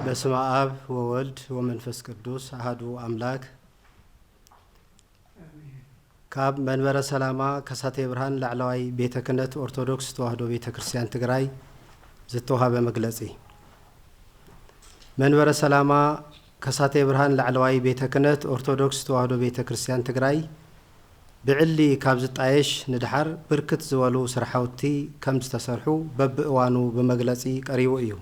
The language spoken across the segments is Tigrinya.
በስመ አብ ወወልድ ወመንፈስ ቅዱስ አሐዱ አምላክ። ካብ መንበረ ሰላማ ከሳቴ ብርሃን ላዕለዋይ ቤተ ክህነት ኦርቶዶክስ ተዋህዶ ቤተ ክርስቲያን ትግራይ ዝተዋሃበ መግለጺ። መንበረ ሰላማ ከሳቴ ብርሃን ላዕለዋይ ቤተ ክህነት ኦርቶዶክስ ተዋህዶ ቤተ ክርስቲያን ትግራይ ብዕሊ ካብ ዝጣየሽ ንድሓር ብርክት ዝበሉ ስራሕቲ ከም ዝተሰርሑ በብእዋኑ ብመግለጺ ቀሪቡ እዩ።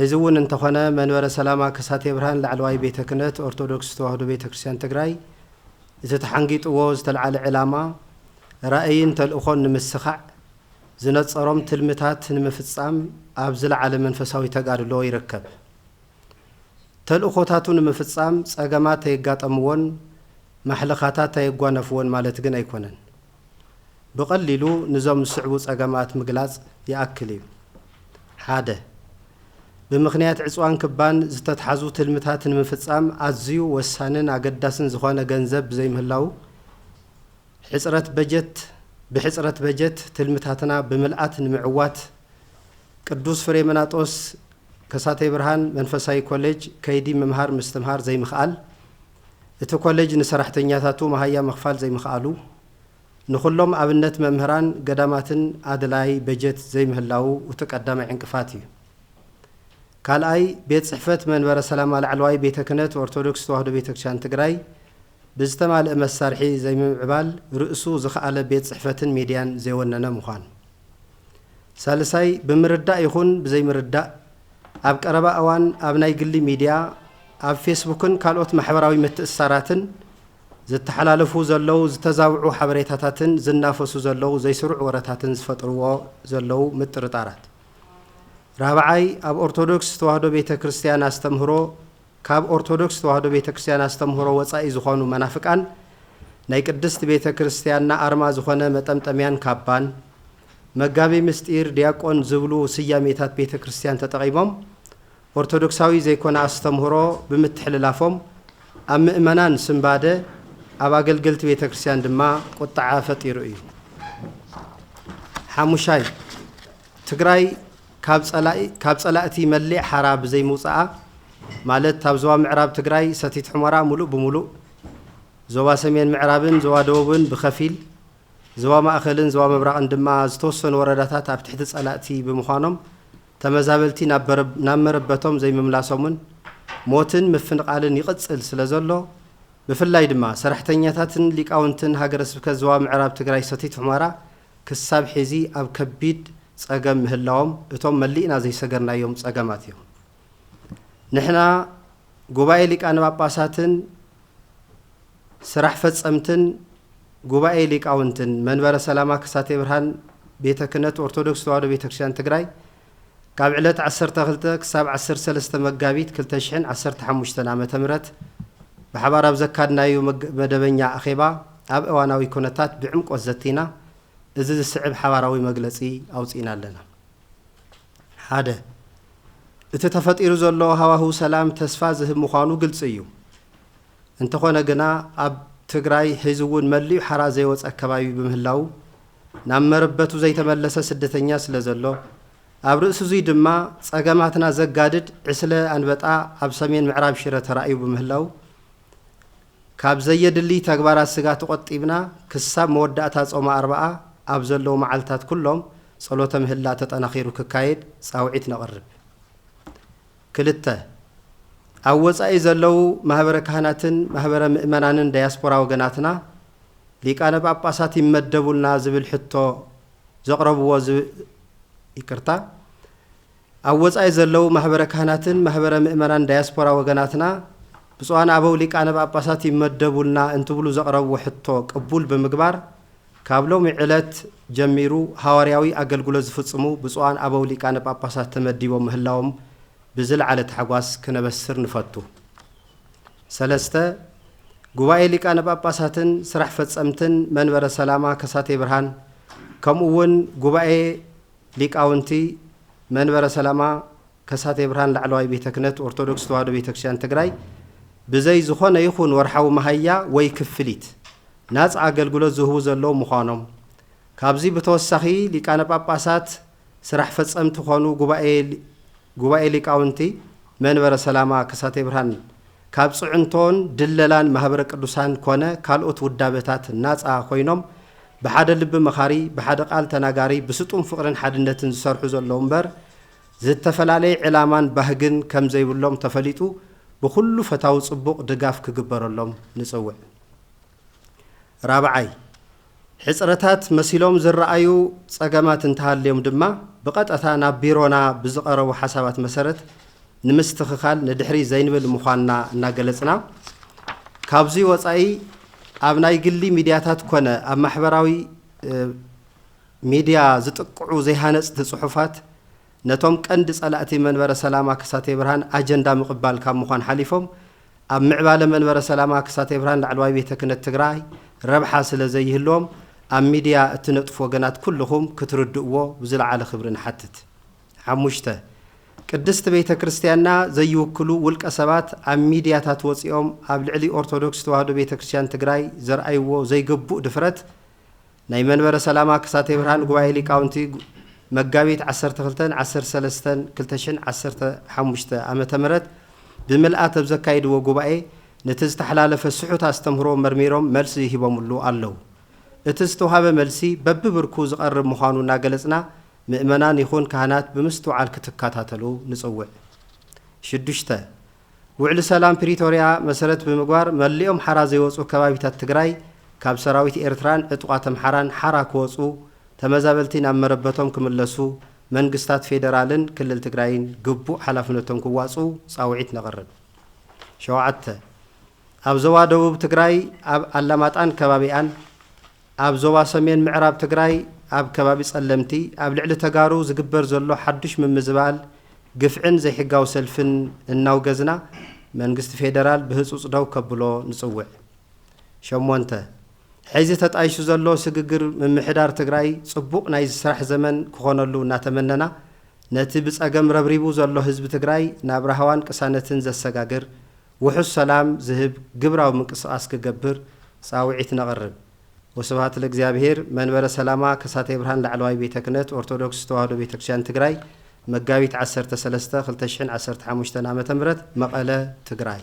እዚ እውን እንተኾነ መንበረ ሰላማ ከሳቴ ብርሃን ላዕለዋይ ቤተ ክህነት ኦርቶዶክስ ተዋህዶ ቤተ ክርስቲያን ትግራይ እቲ ተሓንጊጥዎ ዝተልዓለ ዕላማ ራእይን ተልእኾን ንምስኻዕ ዝነጸሮም ትልምታት ንምፍጻም ኣብ ዝለዓለ መንፈሳዊ ተጋድሎ ይርከብ። ተልእኾታቱ ንምፍጻም ጸገማት ኣየጋጠምዎን ማሕለኻታት ኣየጓነፍዎን ማለት ግን ኣይኮነን። ብቐሊሉ ንዞም ዝስዕቡ ጸገማት ምግላጽ ይኣክል እዩ። ሓደ፣ ብምኽንያት ዕጽዋን ክባን ዝተትሓዙ ትልምታት ንምፍጻም ኣዝዩ ወሳንን ኣገዳስን ዝኾነ ገንዘብ ብዘይምህላው፣ ሕጽረት በጀት፣ ብሕጽረት በጀት ትልምታትና ብምልኣት ንምዕዋት ቅዱስ ፍሬምናጦስ ከሳቴ ብርሃን መንፈሳዊ ኮሌጅ ከይዲ ምምሃር ምስትምሃር ዘይምኽኣል፣ እቲ ኮሌጅ ንሰራሕተኛታቱ መሃያ ምኽፋል ዘይምኽኣሉ፣ ንኹሎም ኣብነት መምህራን ገዳማትን ኣድላይ በጀት ዘይምህላዉ እቲ ቀዳማይ ዕንቅፋት እዩ። ካልኣይ፣ ቤት ጽሕፈት መንበረ ሰላማ ላዕለዋይ ቤተ ክህነት ኦርቶዶክስ ተዋህዶ ቤተ ክርስቲያን ትግራይ ብዝተማልአ መሳርሒ ዘይምምዕባል ርእሱ ዝኸኣለ ቤት ጽሕፈትን ሚድያን ዘይወነነ ምዃን። ሳልሳይ፣ ብምርዳእ ይኹን ብዘይምርዳእ ኣብ ቀረባ እዋን ኣብ ናይ ግሊ ሚድያ፣ ኣብ ፌስቡክን ካልኦት ማሕበራዊ ምትእስሳራትን ዝተሓላለፉ ዘለዉ ዝተዛብዑ ሓበሬታታትን ዝናፈሱ ዘለዉ ዘይስሩዕ ወረታትን ዝፈጥርዎ ዘለዉ ምጥርጣራት። ራብዓይ፣ ኣብ ኦርቶዶክስ ተዋህዶ ቤተ ክርስቲያን ኣስተምህሮ፣ ካብ ኦርቶዶክስ ተዋህዶ ቤተ ክርስቲያን ኣስተምህሮ ወጻኢ ዝኾኑ መናፍቃን ናይ ቅድስት ቤተ ክርስቲያንና ኣርማ ዝኾነ መጠምጠምያን ካባን መጋቢ ምስጢር ዲያቆን ዝብሉ ስያሜታት ቤተ ክርስቲያን ተጠቒሞም ኦርቶዶክሳዊ ዘይኮነ ኣስተምህሮ ብምትሕልላፎም ኣብ ምእመናን ስንባደ፣ ኣብ ኣገልገልቲ ቤተ ክርስቲያን ድማ ቁጥዓ ፈጢሩ እዩ። ሓሙሻይ፣ ትግራይ ካብ ጸላኢ-፣ ካብ ጸላእቲ መሊእ ሓራ ብዘይምውጻኣ፣ ማለት ኣብ ዞባ ምዕራብ ትግራይ ሰቲት ሑመራ ሙሉእ ብሙሉእ፣ ዞባ ሰሜን ምዕራብን ዞባ ደቡብን ብኸፊል፣ ዞባ ማእኸልን ዞባ ምብራቕን ድማ ዝተወሰኑ ወረዳታት ኣብ ትሕቲ ጸላእቲ ብምዃኖም፣ ተመዛበልቲ ናብ በረ-፣ ናብ መረበቶም ዘይምምላሶምን ሞትን ምፍንቓልን ይቕጽል ስለ ዘሎ፣ ብፍላይ ድማ ሰራሕተኛታትን ሊቃውንትን ሃገረ ስብከት ዞባ ምዕራብ ትግራይ ሰቲት ሑመራ ክሳብ ሕዚ ኣብ ከቢድ ጸገም ምህላዎም እቶም መሊእና ዘይሰገርናዮም ጸገማት እዮም። ንሕና ጉባኤ ሊቃነ ጳጳሳትን ስራሕ ፈጸምትን ጉባኤ ሊቃውንትን መንበረ ሰላማ ከሳቴ ብርሃን ቤተ ክህነት ኦርቶዶክስ ተዋህዶ ቤተ ክርስቲያን ትግራይ ካብ ዕለት ዓሰርተ ክልተ ክሳብ ዓሰርተ ሰለስተ መጋቢት ክልተ ሽሕን ዓሰርተ ሓሙሽተን ዓመተ ምህረት ብሓባር ኣብ ዘካድናዩ መግ-፣ መደበኛ ኣኼባ ኣብ እዋናዊ ኩነታት ብዕምቆት ዘቲና እዚ ዝስዕብ ሓባራዊ መግለጺ ኣውጺእና ኣለና። ሓደ፣ እቲ ተፈጢሩ ዘሎ ሃዋህው ሰላም ተስፋ ዝህብ ምዃኑ ግልጺ እዩ። እንተኾነ ግና ኣብ ትግራይ ሕዚ እውን መሊኡ ሓራ ዘይወጸ ኣከባቢ ብምህላው ናብ መረበቱ ዘይተመለሰ ስደተኛ ስለ ዘሎ፣ ኣብ ርእሲ እዙይ ድማ ጸገማትና ዘጋድድ ዕስለ ኣንበጣ ኣብ ሰሜን ምዕራብ ሽረ ተራእዩ ብምህላው፣ ካብ ዘየድሊ ተግባራት ስጋ ተቖጢብና ክሳብ መወዳእታ ጾመ ኣርብዓ ኣብ ዘለዉ መዓልታት ኩሎም ጸሎተ ምህላ ተጠናኺሩ ክካየድ ጻውዒት ነቕርብ። ክልተ፣ ኣብ ወጻኢ ዘለዉ ማህበረ ካህናትን ማህበረ ምእመናንን ዳያስፖራ ወገናትና ሊቃነ ጳጳሳት ይመደቡልና ዝብል ሕቶ ዘቕረብዎ ዝ-፣ ይቅርታ፣ ኣብ ወጻኢ ዘለዉ ማህበረ ካህናትን ማህበረ ምእመናን ዳያስፖራ ወገናትና ብፁዓን ኣበው ሊቃነ ጳጳሳት ይመደቡልና እንትብሉ ዘቕረብዎ ሕቶ ቅቡል ብምግባር ካብ ሎሚ ዕለት ጀሚሩ ሃዋርያዊ ኣገልግሎት ዝፍጽሙ ብፁዓን ኣበው ሊቃነ ጳጳሳት ተመዲቦም ምህላዎም ብዝለዓለ ታሕጓስ ክነበስር ንፈቱ። ሰለስተ፣ ጉባኤ ሊቃነ ጳጳሳትን ስራሕ ፈጸምትን መንበረ ሰላማ ከሳቴ ብርሃን ከምኡ እውን ጉባኤ ሊቃውንቲ መንበረ ሰላማ ከሳቴ ብርሃን ላዕለዋይ ቤተ ክህነት ኦርቶዶክስ ተዋህዶ ቤተ ክርስቲያን ትግራይ ብዘይ ዝኾነ ይኹን ወርሓዊ መሃያ ወይ ክፍሊት ናጻ ኣገልግሎት ዝህቡ ዘለዉ ምዃኖም፣ ካብዚ ብተወሳኺ ሊቃነ ጳጳሳት ስራሕ ፈጸምቲ ኮኑ ጉባኤ ሊ-፣ ጉባኤ ሊቃውንቲ መንበረ ሰላማ ከሳቴ ብርሃን ካብ ጽዕንቶን ድለላን ማህበረ ቅዱሳን ኮነ ካልኦት ውዳበታት ናጻ ኮይኖም ብሓደ ልቢ መኻሪ፣ ብሓደ ቃል ተናጋሪ፣ ብስጡም ፍቕርን ሓድነትን ዝሰርሑ ዘለዉ እምበር ዝተፈላለየ ዕላማን ባህግን ከም ዘይብሎም ተፈሊጡ ብኹሉ ፈታዊ ጽቡቕ ድጋፍ ክግበረሎም ንጽውዕ። ራብዓይ፣ ሕጽረታት መሲሎም ዝረኣዩ ጸገማት እንተሃልዮም ድማ ብቐጥታ ናብ ቢሮና ብዝቐረቡ ሓሳባት መሰረት ንምስትኽኻል ንድሕሪ ዘይንብል ምዃንና እናገለጽና፣ ካብዚ ወጻኢ ኣብ ናይ ግሊ ሚድያታት ኮነ ኣብ ማሕበራዊ፣ እ፣ ሚድያ ዝጥቅዑ ዘይሃነጽቲ ጽሑፋት ነቶም ቀንዲ ጸላእቲ መንበረ ሰላማ ከሳቴ ብርሃን ኣጀንዳ ምቕባል ካብ ምዃን ሓሊፎም ኣብ ምዕባለ መንበረ ሰላማ ከሳቴ ብርሃን ላዕለዋይ ቤተ ክህነት ትግራይ ረብሓ ስለ ዘይህልዎም ኣብ ሚድያ እትነጥፉ ወገናት ኩልኹም ክትርድእዎ ብዝለዓለ ክብሪ ንሓትት። ሓሙሽተ፣ ቅድስት ቤተ ክርስቲያንና ዘይውክሉ ውልቀ ሰባት ኣብ ሚድያታት ወፂኦም ኣብ ልዕሊ ኦርቶዶክስ ተዋህዶ ቤተ ክርስቲያን ትግራይ ዘርኣይዎ ዘይግቡእ ድፍረት ናይ መንበረ ሰላማ ከሳቴ ብርሃን ጉባኤ ሊቃውንቲ መጋቢት ዓሰርተ ክልተን ዓሰርተ ሰለስተን ክልተ ሽሕን ዓሰርተ ሓሙሽተ ዓመተ ምህረት ብምልኣት ኣብ ዘካይድዎ ጉባኤ ነቲ ዝተሓላለፈ ስሑት ኣስተምህሮ መርሚሮም መልሲ ሂቦምሉ ኣለዉ። እቲ ዝተውሃበ መልሲ በብብርኩ ዝቐርብ ምዃኑ እናገለጽና ምእመናን ይኹን ካህናት ብምስትውዓል ክትከታተሉ ንጽውዕ። ሽዱሽተ፣ ውዕሊ ሰላም ፕሪቶርያ መሰረት ብምግባር መሊኦም ሓራ ዘይወፁ ከባቢታት ትግራይ ካብ ሰራዊት ኤርትራን ዕጡቓት ኣምሓራን ሓራ ክወፁ፣ ተመዛበልቲ ናብ መረበቶም ክምለሱ መንግስታት ፌደራልን ክልል ትግራይን ግቡእ ሓላፍነቶም ክዋፅኡ ፃውዒት ነቕርብ። ሸውዓተ፣ ኣብ ዞባ ደቡብ ትግራይ ኣብ ኣላማጣን ከባቢኣን ኣብ ዞባ ሰሜን ምዕራብ ትግራይ ኣብ ከባቢ ጸለምቲ ኣብ ልዕሊ ተጋሩ ዝግበር ዘሎ ሓዱሽ ምምዝባል፣ ግፍዕን ዘይሕጋዊ ሰልፍን እናውገዝና መንግስቲ ፌደራል ብህጹጽ ደው ከብሎ ንጽውዕ። ሸሞንተ፣ ሕዚ ተጣይሹ ዘሎ ስግግር ምምሕዳር ትግራይ ጽቡቕ ናይ ስራሕ ዘመን ክኾነሉ እናተመነና ነቲ ብጸገም ረብሪቡ ዘሎ ህዝቢ ትግራይ ናብ ራህዋን ቅሳነትን ዘሰጋግር ውሑስ ሰላም ዝህብ ግብራዊ ምንቅስቓስ ክገብር ጻውዒት ነቕርብ። ወስብሐት ለእግዚኣብሔር። መንበረ ሰላማ ከሳቴ ብርሃን ላዕለዋይ ቤተ ክህነት ኦርቶዶክስ ተዋህዶ ቤተ ክርስቲያን ትግራይ፣ መጋቢት ዓሰርተ ሰለስተ ክልተ ሽሕን ዓሰርተ ሓሙሽተን ዓመተ ምህረት፣ መቐለ፣ ትግራይ።